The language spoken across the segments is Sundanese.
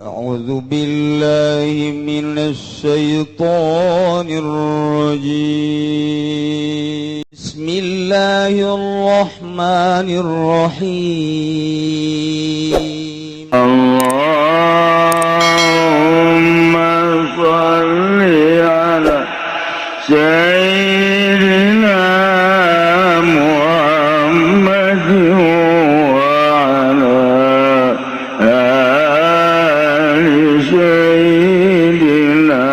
أعوذ بالله من الشيطان الرجيم. بسم الله الرحمن الرحيم. اللهم صل على سيدنا محمد وعلى آل سيدنا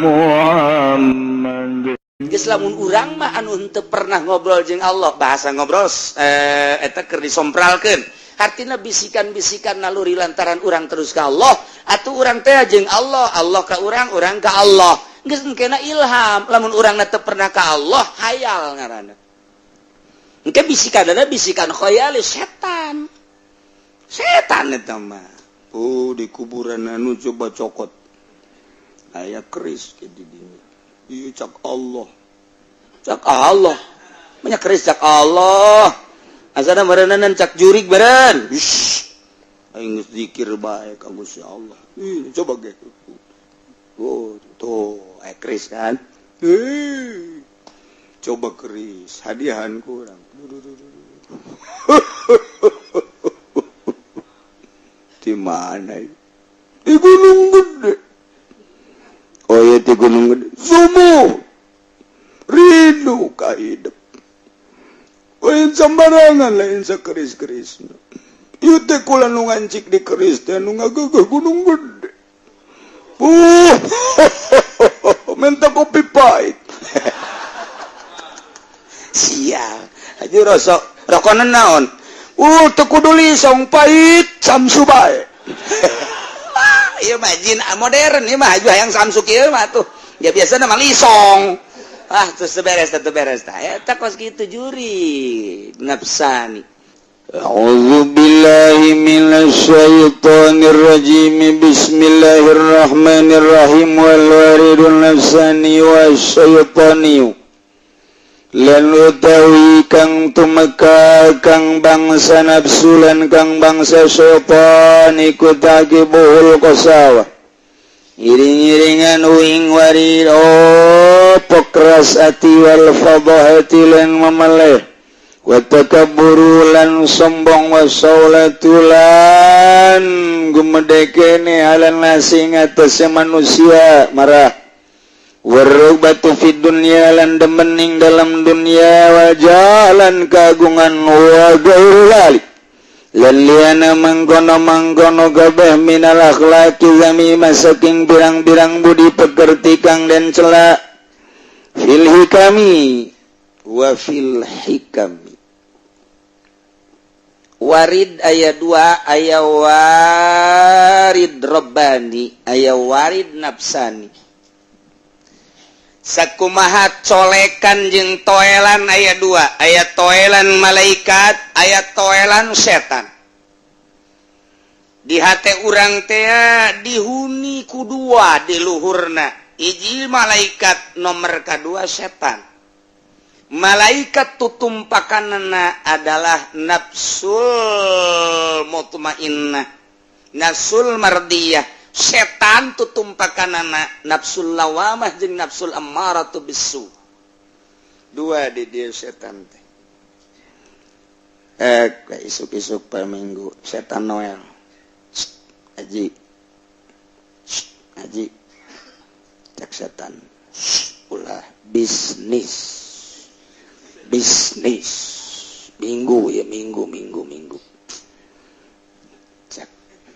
محمد. Geus, lamun urang mah anu henteu pernah ngobrol jeung Allah, bahasa ngobrol eta keur disompralkeun, hartina bisikan-bisikan naluri lantaran urang terus ka Allah atuh, urang teh jeung Allah, Allah ka urang, urang ka Allah, geus engkena ilham. Lamun urang teu pernah ka Allah, hayal ngaranna. Engke bisikan ada bisikan khayali setan, setan eta mah. Oh, di kuburan anu coba cokot aya keris ke di dinya. Ieu cak Allah, Cak Allah banyak keris, cak Allah asana meureunan cak jurig beren. Ish, aing geus zikir bae ka Gusti Allah. Ih, coba ge. Oh, tuh aya keris kan. Ih, coba keris hadiahan kurang. Duh, duh, duh, duh. Di mana itu? Di Gunung Gede. Oh iya, di Gunung Gede. Subuh. Rindu ka hidup. Lain sembarangan, lain sakeris-keris. Ieu teh kula nu ngancik di keris teh nu ngagegeh Gunung Gede. Minta kopi pahit. Sial aja rosok rokonan naon. Teu kudu lisong, pahit Samsu bae. Ieu mah jin modern ieu mah, hayang Samsu kieu mah tuh. Ya biasa mah lisong. Ah, terus beres teh, beres tah. Eta kos kitu juri nafsani. أعوذ بالله من الشيطان الرجيم. بسم الله الرحمن الرحيم. والوارد النفساني والشيطاني lan utawi kang tumeka kang bangsa nafsu lan kang bangsa syaitan iku ta'qibuhul qasawah, iring-iringan uing warid oh keras ati, wal fadhahati lan memeleh, wa takabburu lan sombong, wa saulatu lan gumedekene, alan nasi ngatasé manusia marah, warubatu fid dunya lan demening dalam dunia, wa jalan kagungan, wa ghairi lan liana mangkono-mangkono kabeh, minal akhlaqi zamimah saking pirang-pirang budi pekerti kang den cela, fil hikami wa fil hikami. Warid aya dua, aya warid robbani, aya warid nafsani. Sakumaha colekan jeung toelan aya dua, aya toelan malaikat, aya toelan setan. Di hate urang teh dihuni ku dua di luhurna, hiji malaikat, nomor kedua setan. Malaikat tutumpakanana adalah nafsul mutmainnah, nafsul mardiyah. Setan tutumpakanana nafsul lawamah jeung nafsul ammaratu bisu. Dua di dia setan teh. Isuk-isuk per minggu setan Noel, "Aji, Aji," cek setan, "ulah bisnis bisnis minggu ya, minggu minggu minggu." Cek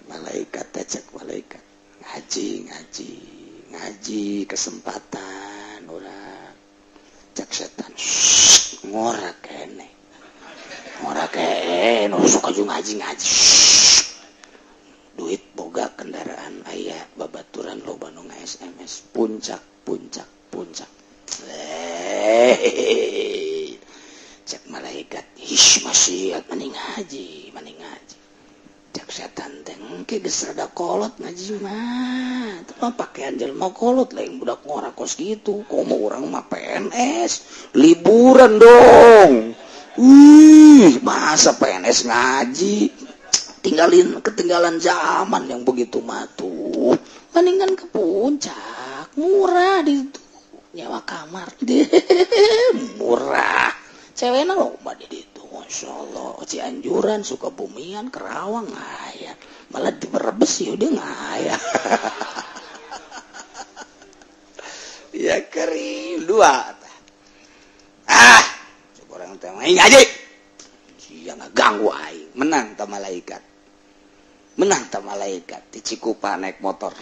malaikat, cek malaikat, "Ngaji, ngaji, ngaji, kesempatan orang." Cek setan, "Ngora kene, ngora kene, suka juga ngaji ngaji, duit boga, kendaraan aya, babaturan loba nu SMS, puncak, puncak, puncak." Hehehe. Cek malaikat, "Hish, maksiat, mending ngaji, mending ngaji." Cek setan teh, "Engke geus rada kolot ngaji mah. Teu mah pakaian jelema kolot, lain budak ngora kos kitu. Komo urang mah PNS, liburan dong. Wih, masa PNS ngaji?" Tinggalin ketinggalan zaman yang begitu matuh. Mendingan ke puncak, murah di itu nyewa kamar deh, murah. Ceweknya loba di itu, masya Allah. Cianjuran, Sukabumian, Kerawang aya. Malah di Brebes ya udah ngaya. Ya kering dua. Ah, orang teh main aja. Sia ngaganggu aing. Menang ta malaikat. Menang ta malaikat di Cikupa naik motor.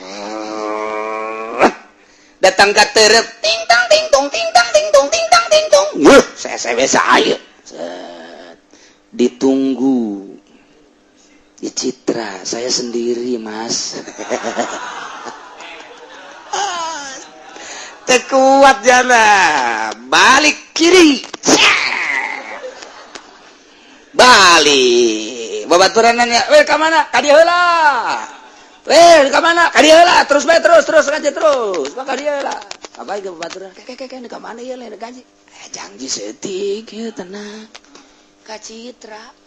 Datang ke terep, ting tang ting tong ting tang ting tong ting tang ting tong. Wuh, saya biasa ayo. Set. Ditunggu di Citra, saya sendiri, Mas. Tekuat jana, balik kiri. Balik. Babaturan nanya, "Weh, ka mana?" "Ka dieu heula." "Weh, ka mana?" "Ka dieu heula." Terus bae terus terus aja terus. Ka dieu heula. Apa ge babaturan? "Ke ke ke ka mana ieu lain gaji?" "Eh, janji seeutik ieu tenang." Ka Citra.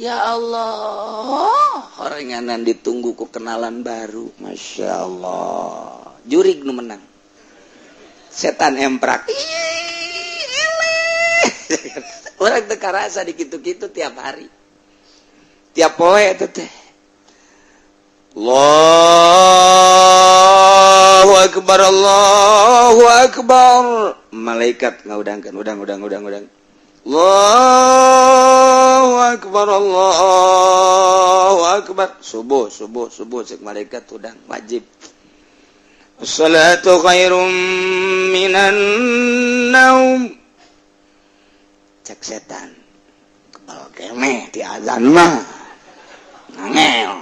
Ya Allah, horenganan ditunggu ku kenalan baru. Masya Allah. Jurig nu menang. Setan emprak. Orang teu karasa di kitu-kitu tiap hari. Tiap poe teh teh. Allahu akbar, Allahu akbar. Malaikat ngaudangkeun, udang udang udang udang. Allahu akbar, Allahu akbar. Subuh, subuh, subuh cek malaikat udang wajib. As-salatu khairum minan naum. Cek setan. Kebal kemeh di azan mah. Nangel.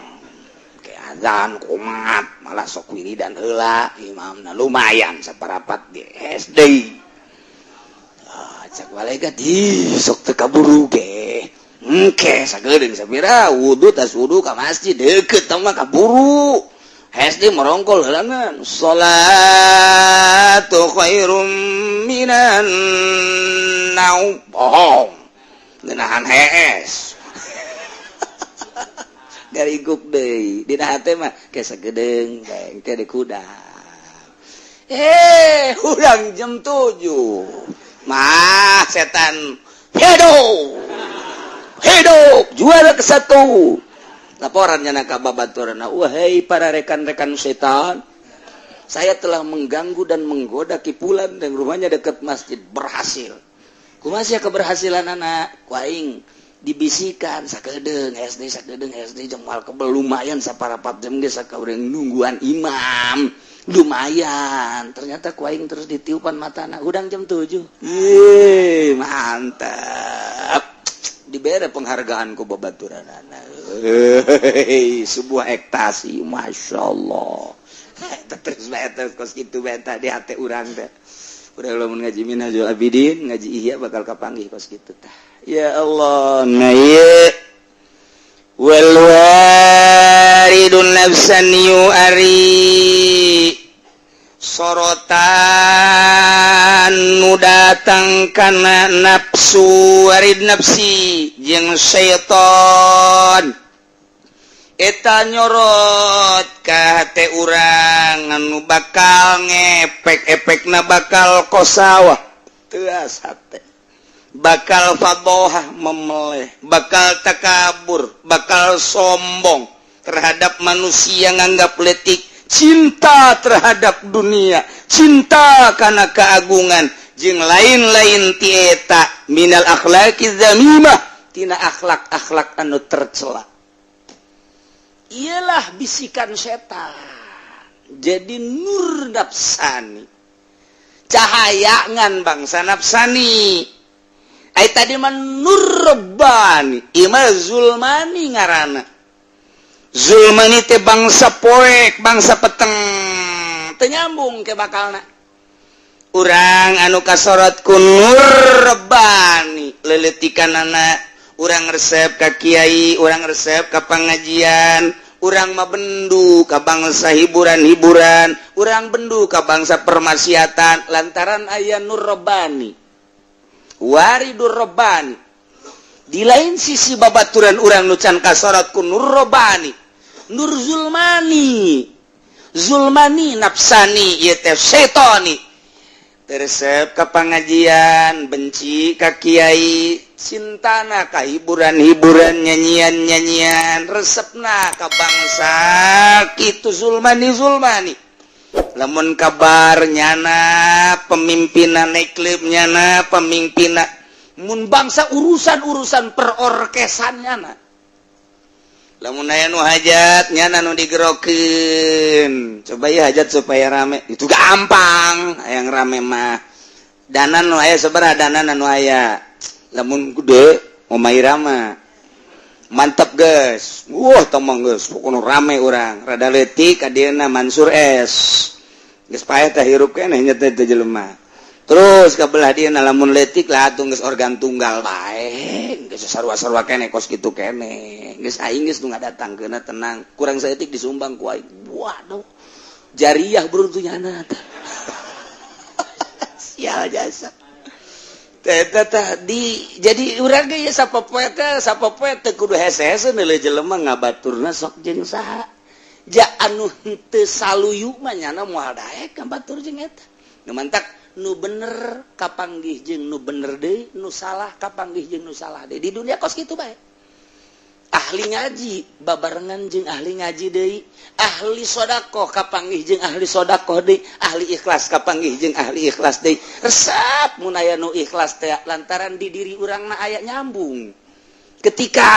Ke azan kumat malah sok wiridan heula imamna lumayan saparapat di SD. Ah, cek malaikat ih sok teu kaburu ge. Engke sageudeung sapira wudu tas wudu ka masjid deukeut tah mah kaburu. SD merongkol heulanan. Salatu khairum minan naum. Bohong. Ngeunahan hees. Gariguk deui. Dina hate mah ke sagedeung bae engke de kuda. Hudang jam 7. Mah setan hidup. Hidup juara ke 1. Laporannya nak babaturana, wahai para rekan-rekan setan, saya telah mengganggu dan menggoda Kipulan dan rumahnya dekat masjid, berhasil. Kumaha sia keberhasilan anak? Ku aing dibisikan sakedeung SD sakedeung SD jeung moal kebel lumayan saparapat jam ge sakaureung nungguan imam. Lumayan. Ternyata ku aing terus ditiupan matana hudang jam 7. Yeay, mantap. Dibere penghargaan ku babaturanana. Hei, sebuah ektasi, masya Allah. Terus bae terus kos kitu bae di hati urang teh. Urang lamun ngaji Minhajul Abidin, ngaji Ihya bakal kapanggih kos kitu tah. Ya Allah, nah ieu wal waridun nafsan yu'ari sorotan nu datang kana nafsu warid nafsi jeung syaiton eta nyorot ka hate urang anu bakal ngepek epekna bakal kosawa teas hate bakal fadohah memeleh bakal takabur bakal sombong terhadap manusia nganggap letik cinta terhadap dunia cinta karena keagungan jeung lain-lain tieta minal akhlaqi dzamimah tina akhlak-akhlak anu tercela. Ialah bisikan setan jadi nur nafsani cahaya ngan bangsa nafsani. Ai tadi mah nur rabbani ima zulmani ngaranna. Zulmani teh bangsa poek bangsa peteng teu nyambung ke bakalna. Urang anu kasorot ku nur rabbani leuletikanana urang resep ka kiai urang resep ka pengajian urang mah bendu ka bangsa hiburan-hiburan urang bendu ka bangsa permaksiatan lantaran aya nur rabbani waridur rabbani. Di lain sisi babaturan urang nu can kasorot ku nur robani, nur zulmani, zulmani nafsani ieu teh setoni. Resep ka pengajian, benci ka kiai, cintana ka hiburan-hiburan, nyanyian-nyanyian, resepna ka bangsa kitu, zulmani zulmani. Lamun kabar nyana pemimpinan klub, nyana pemimpinan, mun bangsa urusan-urusan perorkesan nyana, lamun aya nu hajat nyana nu digerokeun. Coba ya hajat supaya rame itu gampang, yang rame mah dana nu aya, sabaraha dana nu aya. Lamun gede Oma Irama mantap guys, wah, temang geus, pokoknya rame urang. Rada leutik kadieuna Mansur S, geus paeh teh, hirup keneh nya teh jelema. Terus ke belah dia, lamun leutik lah atuh geus organ tunggal bae, geus sarua-sarua keneh, kos kitu keneh geus. Aing geus nu ngadatangkeunna tenang, kurang saeutik disumbang ku aing. Waduh, jariah beruntungnya tah, sial jasa. Teh di jadi urang ge sapopoe teh, sapopoe teh kudu hese-hese neuleuh jelema ngabaturna sok jeung saha. Ja anu henteu saluyu mah nyana moal daek ngabatur jeung eta. Nu mantak nu bener kapanggih jeung nu bener deui, nu salah kapanggih jeung nu salah deui. Di dunia kos kitu bae. Ahli ngaji babarengan jeung ahli ngaji deui, ahli sodakoh kapanggih jeung ahli sodakoh deui, ahli ikhlas kapanggih jeung ahli ikhlas deui. Resep mun aya nu ikhlas teh lantaran di diri urangna aya nyambung. Ketika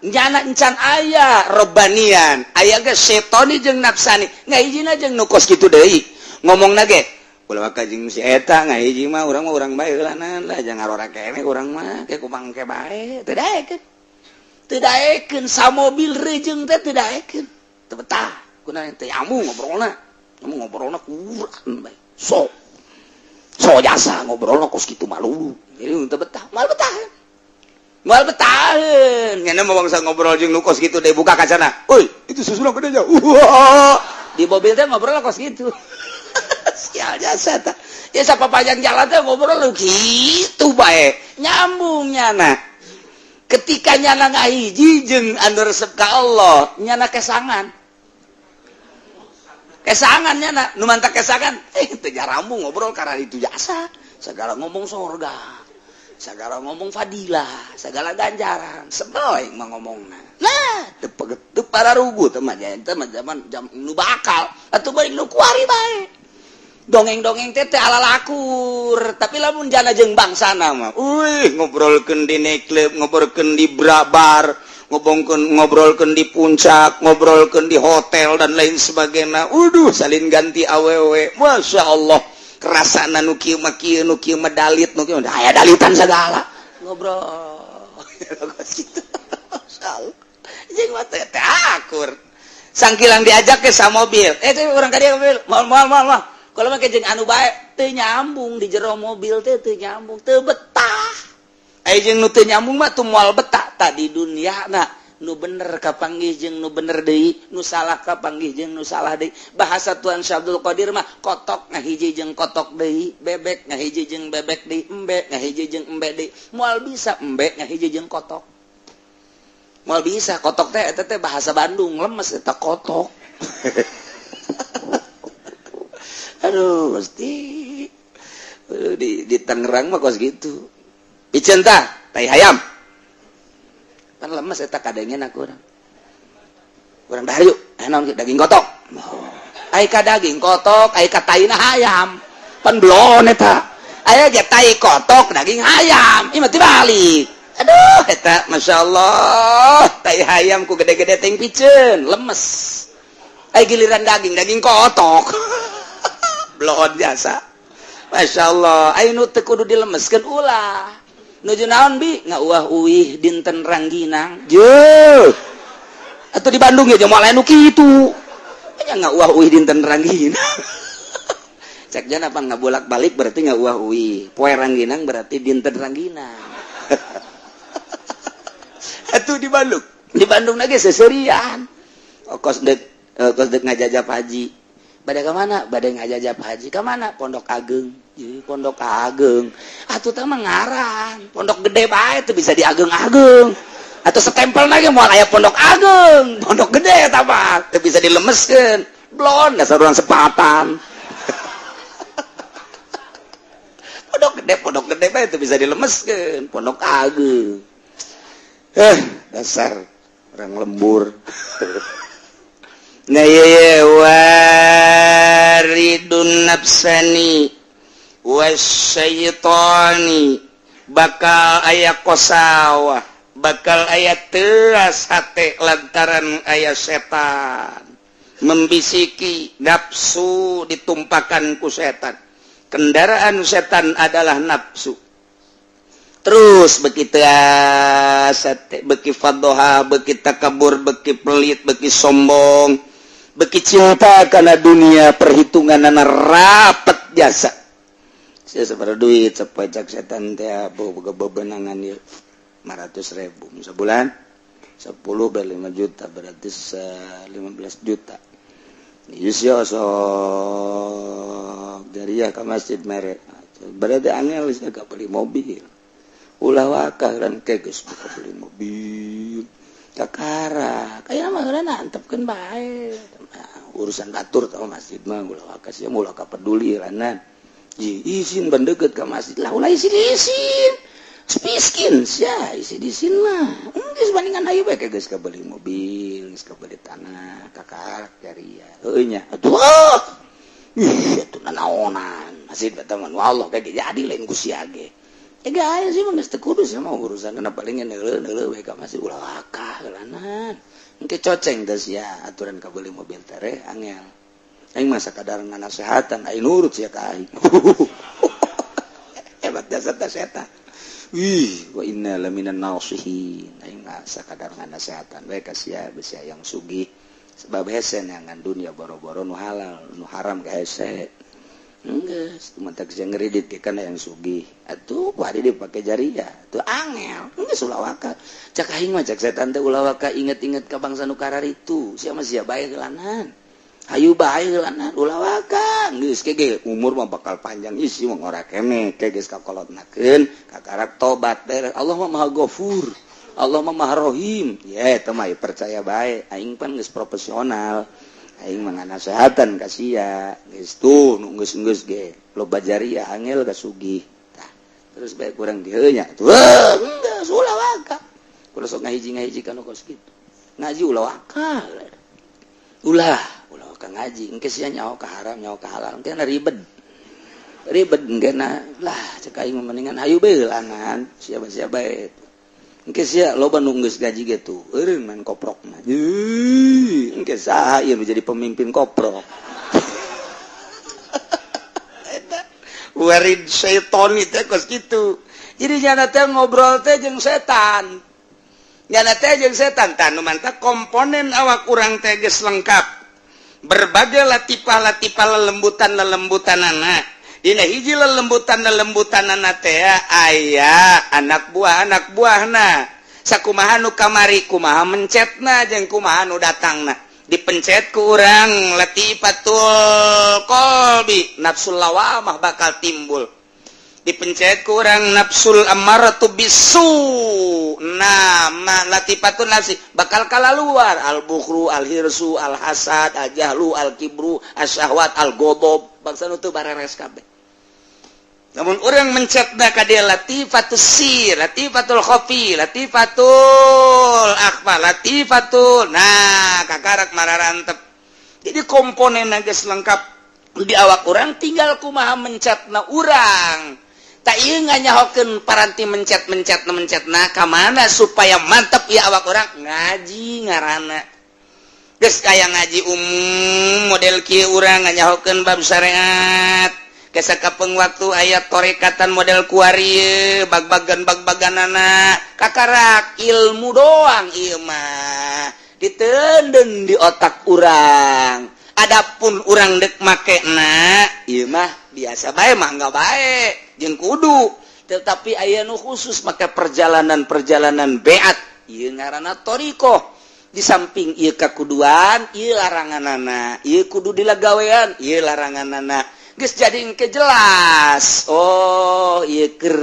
nyana encan aya robanian, aya ge setoni jeung nafsani, ngahijina jeung nu kos kitu deui. Ngomongna ge ulah ka jeung si eta, ngahiji mah urang bae heula lah, jangan ngarora keneh urang mah ke kumang ke bae. Teu daekeun, teu daekeun samobil rejeung teh, teu daekeun, teu betah. Kunaon? Teu nyambung ngobrolna, nyambung ngobrolna kurang bae, so so jasa ngobrolna kos kitu malu. Jadi teu betah, moal betah, moal betaheun. Nyana mau bangsa ngobrol jeung nu kos kitu deh, buka kacana, "Euy, itu susulan gede nya." Di mobil teh ngobrol kos kitu, sial jasa tah. Ya sapa panjang jalan teh ngobrol lu gitu bae, nyambung nyana. Ketika nyana ngahiji jeung anu resep ka Allah, nyana kesangan, kesangan nyana. Nu mantak kesangan teu jarambung ngobrol karena itu jasa, segala ngomong sorga, segala ngomong fadilah, segala ganjaran, sebel aing mah ngomongna. Nah, teu teu pararugu teh mah, teh mah zaman jam nu bakal atuh balik nu kuari bae. Dongeng-dongeng teh teh ala lakur, tapi lamun jana jeung bangsana mah, uih, ngobrolkeun di nightclub, ngobrolkeun di bar, ngobrolkeun ngobrolkeun di puncak, ngobrolkeun di hotel dan lain sebagainya. Waduh, salin ganti awewe, masya Allah, rasana nu kieu mah kieu, nu kieu mah dalit, nu kieu aya dalitan segala ngobrol gitu. Masyaallah, jeung mah teh teh akur. Sangkilang diajak ke sa mobil, teh urang ka dieu mobil, moal moal moal moal. Kalau mah jeung anu bae teu nyambung, di jero mobil teh teu nyambung, teu betah. Aya jeung nu teu nyambung mah tuh moal betah. Tadi dunia na nu bener kapanggih jeung nu bener deui, nu salah kapanggih jeung nu salah deui. Bahasa Tuan Syabdul Qadir mah kotok ngahiji jeung kotok deui, bebek ngahiji jeung bebek deui, embe ngahiji jeung embe deui. Moal bisa embe ngahiji jeung kotok, moal bisa. Kotok teh eta teh bahasa Bandung, lemes eta kotok. Aduh, pasti di Tangerang mah kos gitu. Piceun tah tai hayam kan lemes eta, kadengen aku urang. Urang dahar yuk. Eh, naon? Daging kotok. Oh. Ai ka daging kotok, ai ka taina hayam pan belon eta. Aya ge tai kotok, daging hayam, ieu mah tibalik. Aduh, eta Masya Allah, tai hayam ku gede-gede ting piceun lemes. Ai giliran daging, daging kotok, belon jasa. Masya Allah, ayo nu teu kudu dilemeskeun ulah. Nuju naon bi ngauah uih dinten Rangginang je atau di Bandung ya, moal anu kitu nya, ngauah uih dinten Rangginang. Cek jana apa ngabolak balik berarti ngauah uih poe Rangginang, berarti dinten Rangginang. Atuh di Bandung, di Bandung lagi seserian. Oh, kos dek, kos dek ngajajab haji. Bade ka mana? Bade ngajajap haji. Ka mana? Pondok Ageng. Jadi Pondok Ageng atuh teh mah ngaran Pondok Gede bae teu bisa diageng-ageng atau setempel lagi moal aya Pondok Ageng. Pondok Gede eta mah teu bisa dilemeskeun, blon dasar urang sepatan. Pondok Gede, Pondok Gede bae teu bisa dilemeskeun. Pondok Ageng, eh, dasar orang lembur. Nah, ye waridun nafsani wasyaitani, bakal aya kosawah, bakal aya teras hate lantaran aya setan membisiki nafsu, ditumpakan ku setan. Kendaraan setan adalah nafsu. Terus begitu beki fadoha, beki takabur, beki pelit, beki sombong, beki cinta karena dunia, perhitungan anak rapet jasa. Saya sebar duit sepajak setan teh boga bebenangan ya 500 ribu sebulan, 10 ber 5 juta, berarti 15 juta. Iya, sok jariah ke masjid merek, berarti angel sih gak beli mobil. Ulah wakah dan keges buka beli mobil kakara kayak mah nantepkeun bae urusan batur tau. Masjid mah ulah wakah sih, ulah ka peduli ranan izin bendeket ke masjid lah. Ulah isin isin miskin sia, isin isin mah geus bandingan. Ayo bae geus beli mobil, geus beli tanah, kakak jariah heueuh nya atuh. Ih, atuh nanaonan masjid eta mah Allah kayak jadi lain ku sia ge. Eh, gaya sih mah geus teu kudu sia mah urusan kana, paling neuleuh neuleuh we ka masjid. Ulah wakah geulanan engke coceng teh sia aturan ka beli mobil tere angel. Aing mah sakadar nganasehatan, aing nurut sia ka aing. Hebat dasar teh setan. Wih, wa inna laminan nasihin. Aing mah sakadar nganasehatan we ka sia besi yang sugih, sebab hese neangan dunia boro-boro nu halal, nu haram ge hese. Geus, mantak sia ngeridit ke kana yang sugih. Atuh kuari dipake jariah. Tuh angel. Geus ulah waka. Cak aing mah, cak setan teh, ulah waka inget-inget ka bangsa nu kararitu. Sia mah sia bae geulanan. Hayu bae geulanan, ulah waka. Geus ke umur mah bakal panjang, isi mah ngora kene ke geus kakolotnakeun, kakarak tobat beres. Allah mah Maha Gafur. Allah mah Maha Rahim. Ya eta mah percaya bae. Aing pan geus profesional. Aing mah nganasehatan ka sia. Geus tuh nu geus-geus ge loba jariah angel ka sugih. Tah, terus bae kurang dieu nya. Tuh, geus ulah waka. Kudu sok ngahiji-ngahiji kana kos kitu. Ngaji ulah waka. Ulah, ulah waka ngaji. Engke sia nyaho ka haram, nyaho ka halal, engke ribet. Ribet engke lah cek aing mendingan hayu bae heulanan, siapa-siapa bae. Engke sia loba nu geus gaji ge tuh, eureun main koprokna. Ih, engke saha ieu nu jadi pemimpin koprok? Eta warid syaitoni teh kos kitu. Jadi nyana teh ngobrol teh jeung setan. Nyana teh jeung setan tah nu mantap komponen awak urang teh geus lengkap. Berbagai latipah-latipah, lelembutan-lelembutan anak. Dina hiji lelembutan lelembutan anak teh aya anak buah, anak buahna sakumaha nu kamari, kumaha mencetna jeung kumaha nu datangna. Dipencet ku urang latifatul qalbi, nafsul lawamah bakal timbul. Dipencet ku urang nafsul ammaratu bisu, nama latifatun nafsi bakal kalaluar al bukhlu, al hirsu, al hasad, al jahlu, al kibru, as syahwat, al godob, bangsa nu teu bareres kabeh. Namun orang mencetna ka dia latifatus sir, latifatul khafi, latifatul akhfa, latifatul, nah, kakarak mararantep. Jadi komponen geus lengkap di awak urang, tinggal kumaha mencetna urang. Tak ieu nganyahokeun paranti mencet-mencet mencetna ka mana supaya mantep ya awak urang. Ngaji ngaranna. Geus kaya ngaji umum model kieu, urang nganyahokeun bab syariat. Kapeng waktu aya torekatan model kuari, bag-bagan bag-baganana, kakarak ilmu doang ieu mah ditenden di otak urang. Adapun urang dek makena ieu mah biasa bae mah, enggak bae jeung kudu, tetapi aya nu khusus make perjalanan-perjalanan beat ieu ngaranna thoriqoh. Di samping ieu kakuduan, ieu laranganana, ieu kudu dilagawean, ieu laranganana. Geus jadi engke jelas. Oh, ieu keur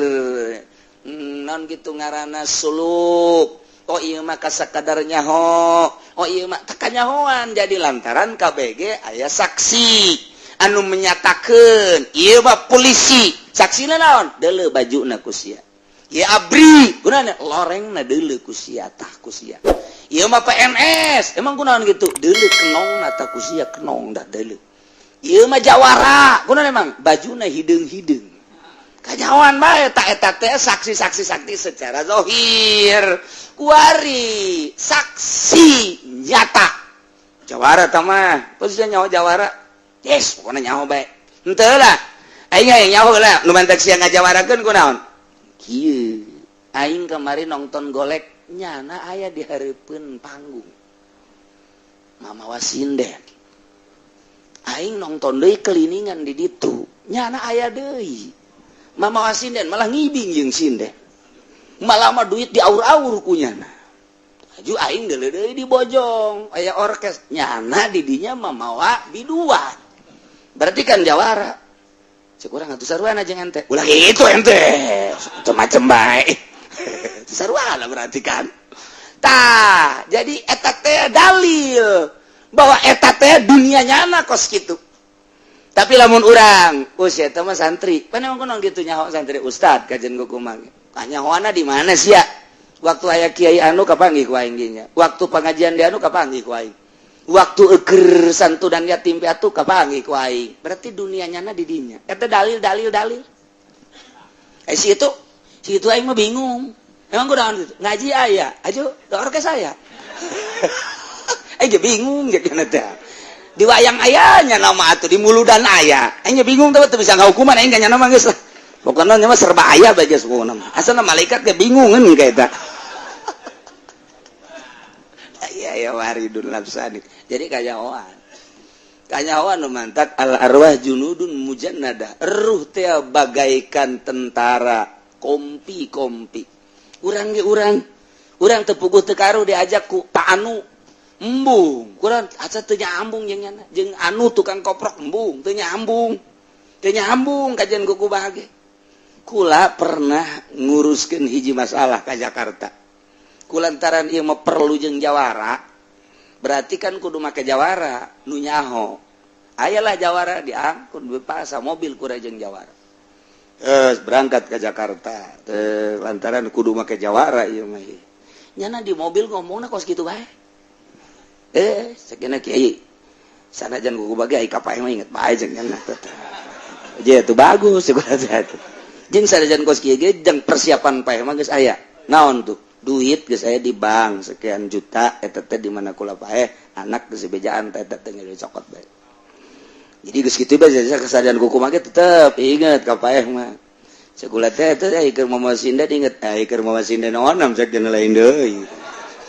non gitu ngaranna suluk. Oh, ieu mah kasakadar nyaho. Oh, ieu mah teu kanyahoan, jadi lantaran KBG aya saksi anu menyatakeun ieu mah polisi. Saksina naon? Deuleu bajuna ku sia. Ieu ABRI, gunana lorengna deuleu ku sia, tah ku sia. Ieu mah PNS, emang kunaon gitu? Deuleu kenongna, tah ku sia kenong dah deuleu. Ieu mah jawara, kunaon emang? Bajuna hideung-hideung. Kanyahoan bae tak eta teh saksi-saksi sakti secara zahir. Kuari saksi nyata. Jawara tah mah, posisinya nyaho jawara. Yes, pokoknya nyaho bae. Henteu lah. Aing hayang nyaho lah, nu mantak sia ngajawarakeun kunaon? Kieu. Aing kemarin nonton golek, nyana aya di hareupeun panggung. Mamawa sinden. Aing nonton deui keliningan di ditu, nyana aya deui. Mamawa sinden malah ngibing jeung sinden. Malah mah duit diaur-aur ku nyana. Aju aing deuleu deui di Bojong, aya orkes, nyana di dinya mamawa biduan. Berarti kan jawara. Cek urang atuh sarua jeung ente. Ulah kitu ente. Macem-macem bae. Sarua berarti kan. Tah, jadi eta teh dalil bahwa eta teh dunia nyana kos kitu. Tapi lamun urang, usia eta mah santri. Pan emang kunaon kitu nyaho santri ustad kajian kumaha. Kanyahoana di mana sia? Waktu aya kiai anu kapanggih ku aing nya. Waktu pengajian di anu kapanggih ku aing. Waktu eger santunan yatim piatu kapanggih ku aing. Berarti dunia nyana di dinya. Eta dalil dalil dalil. Eh, si itu aing mah bingung. Emang kunaon gitu? Ngaji aya, aju orkes aya. Aing bingung jadi teh. Di wayang ayanya nama atuh di muludan aya. Aing bingung tuh bisa ngahukuman aing nya nama geus lah. Pokoknya mah serba aya bae geus pokokna mah. Asalna malaikat ge bingungeun ka eta. Iya ya waridun nafsani. Jadi kanyahoan. Kanyahoan nu mantak al arwah junudun mujannada. Ruh teh bagaikan tentara kompi-kompi. Urang ge urang. Urang teu puguh teu karuh diajak ku Pak Anu. Embung, kurang aca teu nyambung jeung nyana. Jeung anu tukang koprok embung, teu nyambung. Teu nyambung kajian kuku bahagia. Kula pernah nguruskeun hiji masalah ka Jakarta. Kulantaran ieu mah perlu jeung jawara, berarti kan kudu make jawara nu nyaho. Ayalah jawara diangkut bepasa mobil kura jeung jawara. Terus berangkat ke Jakarta. Teh lantaran kudu make jawara ieu mah. Nyana di mobil ngomongna kos kitu bae. Eh, sakina kiai. Sanajan kuku bagi ai kapae mah inget bae jeung nyana teh. Je itu bagus segala teh. Jeung sanajan kos kieu ge jeung persiapan pae mah geus aya. Naon tuh? Duit geus aya di bank sekian juta eta teh di mana kula pae anak geus bejaan teh eta teh cokot bae. Jadi geus kitu bae kesadaran kuku mah tetep inget ka paeh mah. Sakula teh teh ai keur mama sinden inget, ai keur mama sinden naon cek dina lain deui.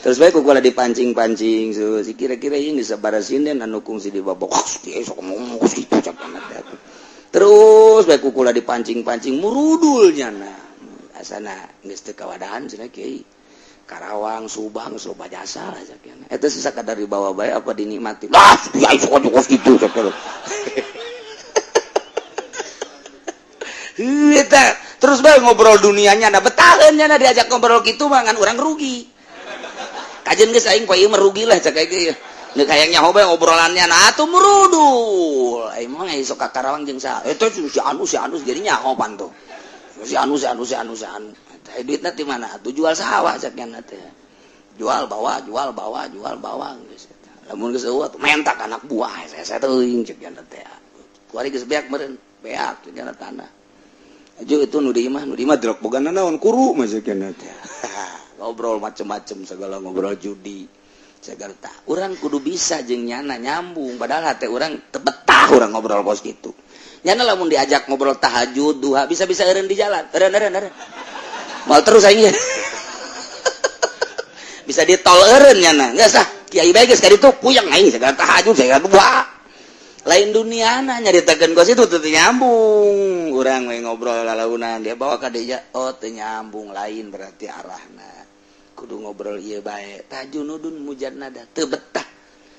Terus bae ku kula dipancing-pancing so, si kira-kira ini sabaraha sinden anu kungsi di babok sok ngomong kitu cek. Terus bae ku kula dipancing-pancing murudul nyana. Asana geus teu kawadahan cenah kiai. Karawang, Subang, loba jasa lah cek nyana. Eta sisa kadar dibawa bae apa dinikmati. Lah, kiai sok kos kitu cek. Eta terus bae ngobrol dunianya na betaheun nyana diajak ngobrol kitu mah ngan urang rugi. Kajian geus aing poe ieu mah rugi lah cek aing ge. Neuk hayang nyaho bae obrolannya nah atuh murudul. Aing mah sok ka Karawang jeung saha? Eta si anu si anu jadi nyaho panto. Si anu si anu si anu si anu. Eta duitna ti mana? Atuh jual sawah cek nyana teh. Jual bawa, jual bawa, jual bawa geus eta. Lamun geus eueuh mentak anak buah saya teuing cek nyana teh. Kuari geus beak meureun, beak cek nyana tanah. Aju itu nu di imah, nu di imah drok boga naon kuru mah cek nyana teh. Ngobrol macem-macem segala ngobrol judi segala tah. Urang kudu bisa jeung nyana nyambung padahal hate urang teu betah urang ngobrol kos kitu. Nyana lamun diajak ngobrol tahajud, duha bisa-bisa eureun di jalan. Eureun eureun eureun. Moal terus aing. Bisa di tol eureun nyana. Geus ah, kiai bae geus ka ditu puyeng aing segala tahajud segala duha. Lain duniana nyaritakeun kos itu teu nyambung. Urang we ngobrol lalaunan dia bawa ka dinya oh teu nyambung lain berarti arahna. Kudu ngobrol ieu bae. Tah, junudun mujannada teu betah.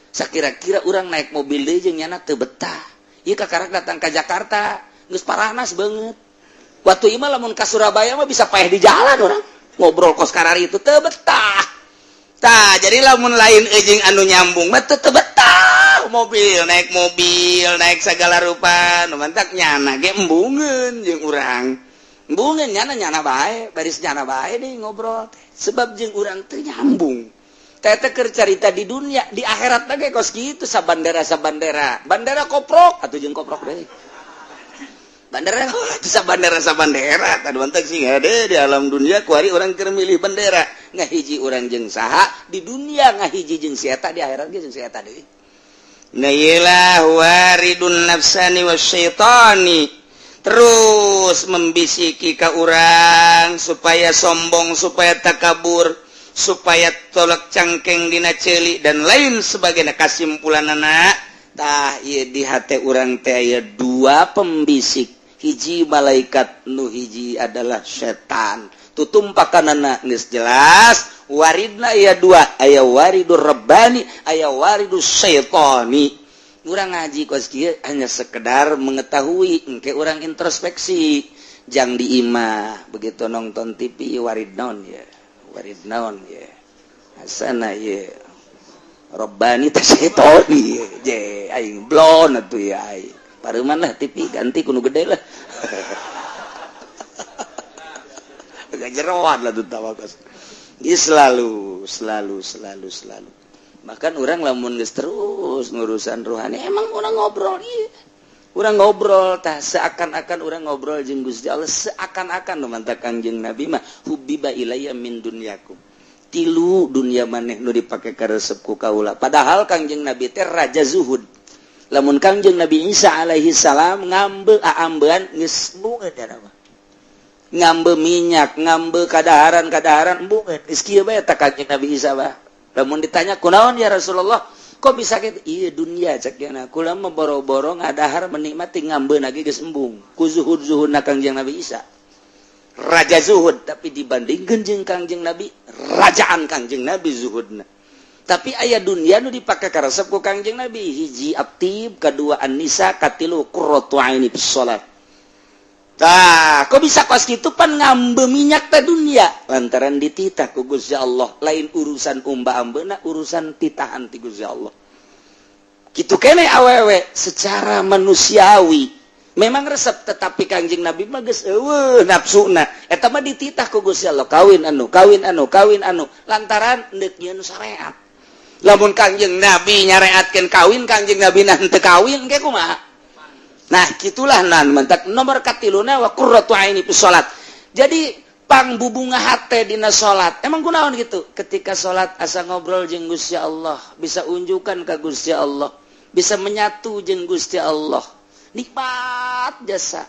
Sakira-kira urang naik mobil deui jeung nyana teu betah. Ieu kakarak datang ka Jakarta, geus paranas banget. Waktu ieu mah lamun ka Surabaya mah bisa paeh di jalan urang. Ngobrol kos karari itu teu betah. Tah, jadi lamun lain jeung anu nyambung mah teu betah. Mobil, naik mobil, naik segala rupa, nu mantak nyana ge embungeun jeung urang. Embungeun nyana, nyana bae, baris nyana bae deh ngobrol teh. Sebab jeung urang teu nyambung. Teh teh keur carita di dunia, di akhirat ge kos kitu, sabandera sabandera. Bandera koprok atuh jeung koprok deui. Bandera itu sabandera sabandera tadi mantak sih ada di alam dunia kuari urang keur milih bendera ngahiji urang jeung saha di dunia, ngahiji jeung si eta, di akhirat ge jeung si eta deui. Nah, iyalah waridun nafsani wasyaitani, terus membisiki ka urang supaya sombong, supaya takabur, supaya tolak cangkeng dina ceuli dan lain sebagainya. Kasimpulan anak tah ieu, di hate urang teh aya dua pembisik, hiji malaikat, nu hiji adalah setan. Tutumpakan geus jelas waridna aya dua, aya waridur rabbani, aya waridus syaitani. Urang ngaji kos kieu hanya sekedar mengetahui, engke urang introspeksi jang di imah. Begitu nonton TV, warid naon ya, warid naon ya, asana ya Robbani teh syaitani je aing blon atuh ya. Aing pareman lah, TV ganti kudu gede lah. Agak jeroan lah tuh tawakas. Selalu, selalu, selalu, selalu. Bahkan urang lamun geus terus ngurusan rohani, emang urang ngobrol, iya urang ngobrol tah, seakan-akan urang ngobrol jeung Gusti Allah, seakan-akan. Nu mantak Kangjeng Nabi mah hubbiba ilayya min dunyakum, tilu dunia maneh nu dipake karesep ku kaula. Padahal Kangjeng Nabi teh raja zuhud. Lamun Kangjeng Nabi Isa alaihi salam ngambe aambean geus embungeun mah, ngambe minyak, ngambe kadaharan kadaharan, embungeun, geus kieu bae tah Kangjeng Nabi Isa bah. Lamun ditanya, "Kunaon ya Rasulullah, kok bisa kitu?" "Iya dunia," cek nya, "kula mah boro-boro ngadahar, menikmati, ngambe lagi geus embung." Ku zuhud-zuhudna Kangjeng Nabi Isa, raja zuhud, tapi dibandingkeun jeung Kangjeng Nabi, rajaan Kangjeng Nabi zuhudna. Tapi aya dunia nu dipake karesep ku Kangjeng Nabi, hiji athib, kedua an-nisa, katilu qurratu aini bis salat. Tah, kok bisa kos kitu, pan ngambe minyak teh dunia? Lantaran dititah ku Gusti Allah, lain urusan umba ambeuna, urusan titahan ti Gusti Allah. Kitu kene awewe secara manusiawi memang resep, tetapi Kangjeng Nabi mah geus eueuh nafsuna. Eta mah dititah ku Gusti Allah, kawin anu, kawin anu, kawin anu, lantaran deuk nyieun syariat. Lamun Kangjeng Nabi nyareatkeun kawin, Kangjeng Nabi nah teu kawin ge kumaha? Nah, gitulah. Nan mentak nomor katiluna wa qurratu aini fi salat. Jadi pangbubunga hate dina salat. Emang kunaon gitu? Ketika salat asa ngobrol jeung Gusti Allah, bisa unjukan ka Gusti Allah, bisa menyatu jeung Gusti Allah. Nikmat jasa.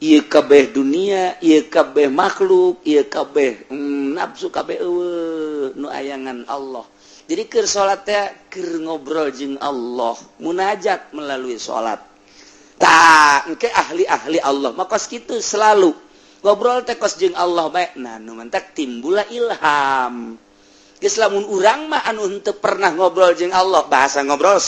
Ieu kabeh dunia, ieu kabeh makhluk, ieu kabeh nafsu kabeh eueuh, nu ayangan Allah. Jadi keur salat teh keur ngobrol jeung Allah, munajat melalui salat. Tah, engke ahli-ahli Allah mah kos kitu, selalu ngobrol teh kos jeung Allah bae. Nah, nu mantak timbula ilham. Geus lamun urang mah anu henteu pernah ngobrol jeung Allah, bahasa ngobrol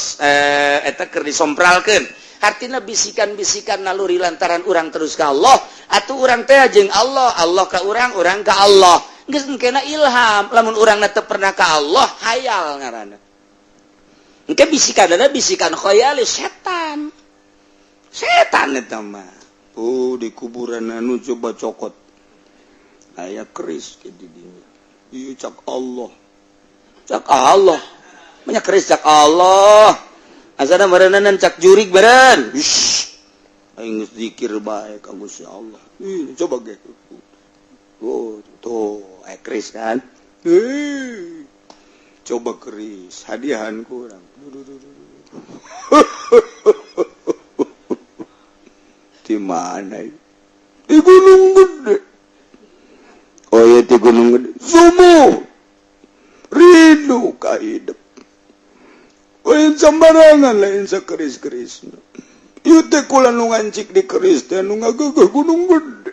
eta keur disompralkeun. Artina bisikan-bisikan naluri lantaran urang terus ka Allah, atuh urang teh jeung Allah, Allah ka urang, urang ka Allah. Geus engkena ilham. Lamun urang teu pernah ka Allah, hayal ngaranna. Engke bisikan ada bisikan khayali setan. Setan eta mah. Oh, di kuburan anu coba cokot, aya keris ke di dinya. Iya, cak Allah, cak Allah banyak keris, cak Allah asana meureunan, cak jurig beren. Ish, aing geus zikir bae ka Gusti Allah. Ih, coba ge. Oh, tuh aya keris kan. Ih, coba keris hadiahan kurang. Duh, duh, duh, duh. Di mana? Di Gunung Gede. Oh iya, di Gunung Gede. Subuh rindu ka hidup. Lain sembarangan, lain sakeris-keris. Ieu teh kula nu ngancik di keris teh nu ngagegeh Gunung Gede.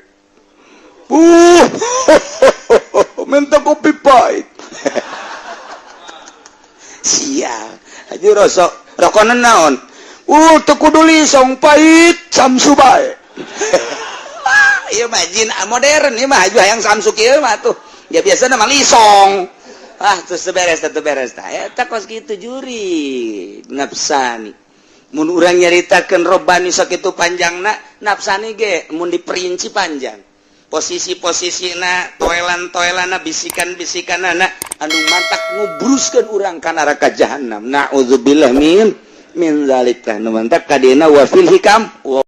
Minta kopi pahit. Sial, aja rosok rokona naon? Teu kudu lisong, pahit Samsu bae. Ieu mah jin modern ieu mah, hayang Samsu kieu mah tuh. Ya biasa nama lisong. Ah, terus beres, teu beres tah. Eta kos kitu juri nafsani. Mun urang nyaritakeun Robbani sakitu panjangna, nafsani ge mun diperinci panjang. Posisi-posisina, toelan-toelana, bisikan-bisikanana anu mantak ngubruskeun urang ka neraka jahanam. Na'udzubillah min min zalik. Tah, nu mantak kadina wa fil hikam wa